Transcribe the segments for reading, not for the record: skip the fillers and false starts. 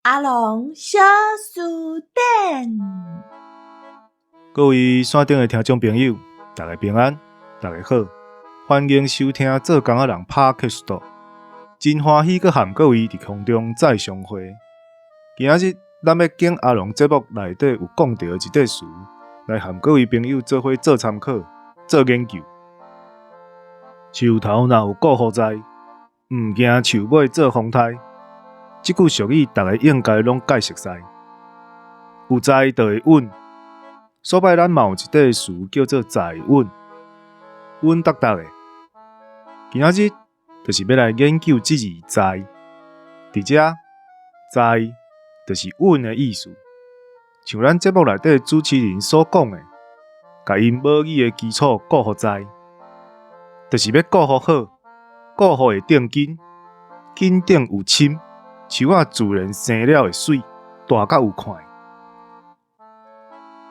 阿龍小辭典。各位線頂的聽眾朋友，大家平安，大家好，歡迎收聽做工仔人 Podcast。真歡喜閣和各位佇空中再相會。今仔日咱欲揀阿龍節目內底有講著的一塊詞，來和各位朋友做伙做參考、做研究。樹頭若有顧予在，毋驚樹尾做風颱。這句俗語，逐家應該攏蓋熟似。有在就會穩，所擺咱嘛有一塊詞叫做在穩，穩當當的。今仔日就是欲來研究這字在，佇遮在就是穩的意思。像咱節目內底主持人所講的，共𪜶母語的基礎顧予在，就是欲顧予好，顧予會定根，根頂有深。樹仔自然生了會媠，大甲有看。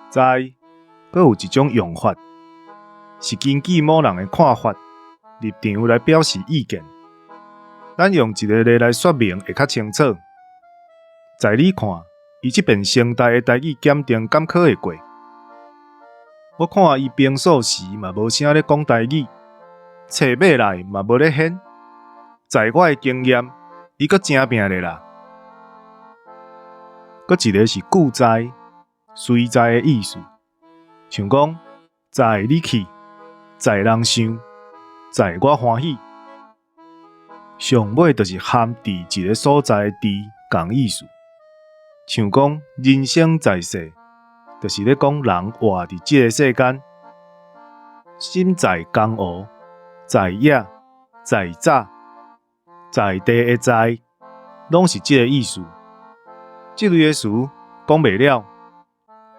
在，閣有一種用法，是根據某人的看法、立場來表示意見。咱用一个例來說明會較清楚。在你看，伊這遍聲大的台語檢定敢考會過？我看伊平素時嘛無啥咧講台語，冊買來嘛無咧掀。在我的經驗，伊閣誠拚咧啦。閣一个是句在、隨在的意思，像講載你去、載人想、載我歡喜。上尾就是含佇一个所在的佇仝意思，像講人生在世，就是咧講人活佇這个世間，身在江湖、在野、在早、在地的在，攏是這个意思。這類的詞講袂了，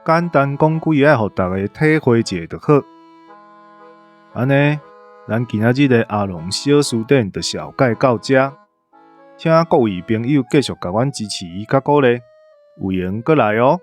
簡單講幾个，予逐家體會一下就好。按呢，咱今仔日的阿龍小辭典就紹介到遮，請各位朋友繼續共阮支持佮鼓勵，有閒閣來哦。